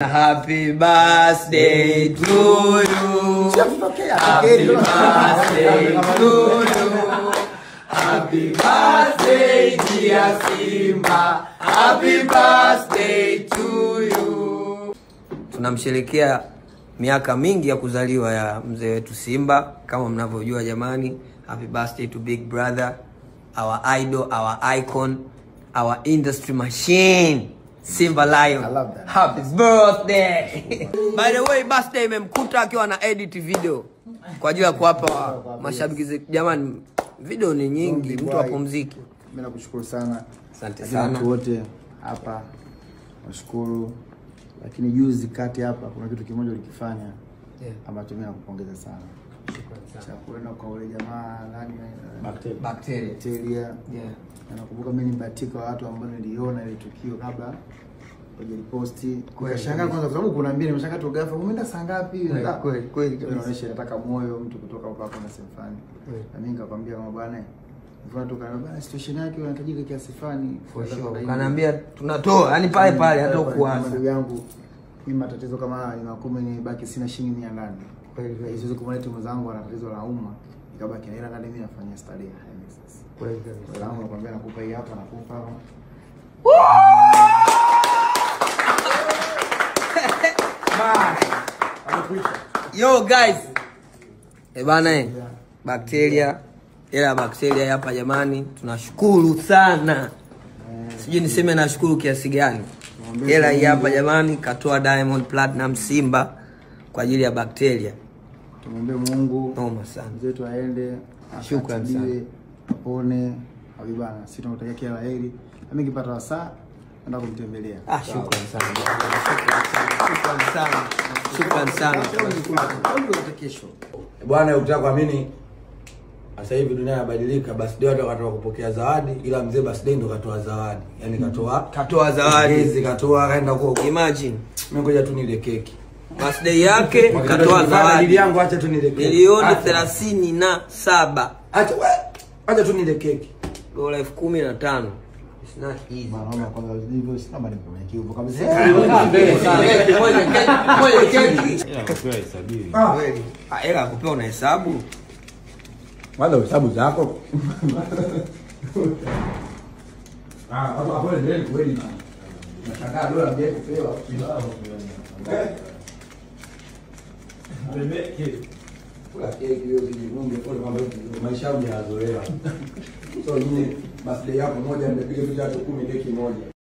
Happy birthday to you. Happy birthday to you. Happy birthday dear Simba. Happy birthday to you. Tunamsherehekea miaka mingi ya kuzaliwa ya mzee wetu Simba kama mnavyojua jamani. Happy birthday to big brother, our idol, our icon, our industry machine, Simba Lion. I love that. Happy birthday. By the way, birthday imemkuta akiwa na edit video kwa ajili ya kuwapa mashabiki zetu. Jamani, video ni nyingi, mtu apumziki. Mimi nakushukuru sana. Asante Lakini sana. watu wote hapa nashukuru. Lakini juzi kati hapa kuna kitu kimoja ulikifanya ambacho mimi nakupongeza sana. Cha kwenda kwa ule jamaa nani, Bacteria. Bacteria. Yeah. Na nakumbuka mimi nimebahatika watu ambao niliona ile tukio kabla hujaliposti. Nikashangaa kwanza kwa sababu kuna mbili nimeshangaa tu ghafla umeenda saa ngapi? Kweli, kweli kabisa. Inaonyesha nataka moyo mtu kutoka hapo hapo na sehemu fulani. Kweli. Na mimi nikakwambia kama bwana, mfano tu kana bwana situation yake unahitajika kiasi fulani. For sure. Kanaambia tunatoa, yani pale pale hata ukuanza. Ndugu yangu, mimi matatizo kama haya ni makumi, nibaki sina shilingi 100 ndani. Kweli kweli. Siwezi kumleta mwenzangu ana tatizo la umma, nikabaki na hela ndani mimi nafanyia starehe. Kweli kabisa. Kwa hiyo nakwambia nakupa hii hapa, nakupa hapa. Yo guys. Bana Bacteria. Ila Bacteria hapa jamani, tunashukuru sana. Sijui niseme nashukuru kiasi gani. Ila hii hapa jamani, katoa Diamond Platinum Simba kwa ajili ya Bacteria. Tumwombe Mungu Noma sana. mzee wetu aende, Shukrani sana. akatibiwe, apone. Habibana, sisi tunakutakia kila la heri. Na mimi nikipata wasaa naenda kumtembelea. Ah, shukrani sana. Shukrani sana. Shukrani sana. Kesho. Bwana, ukitaka kuamini sasa hivi dunia inabadilika, birthday watu wakatoka kupokea zawadi, ila mzee birthday ndo katoa zawadi. Yaani Katoa zawadi. Hizi katoa kaenda huko. Imagine. Mimi ngoja tu nile keki. Birthday yake katoa Ajili zawadi. yangu acha tu nile keki. Milioni 37. Acha we, acha tu nile keki. Dola 15,000. It's not easy. Bwana, kwanza hivyo sina bali kwa kiupo kabisa. Moja keki. Ah, Kweli. Ah, hela kupewa na hesabu. wala hesabu zako. Ah, hapo hapo ndio kweli. Nashangaa dola mia kupewa. Kula keki hiyo usijigunge pole kwamba maisha hujayazoea. So nyinyi birthday yako moja mmepiga picha watu 10 keki moja.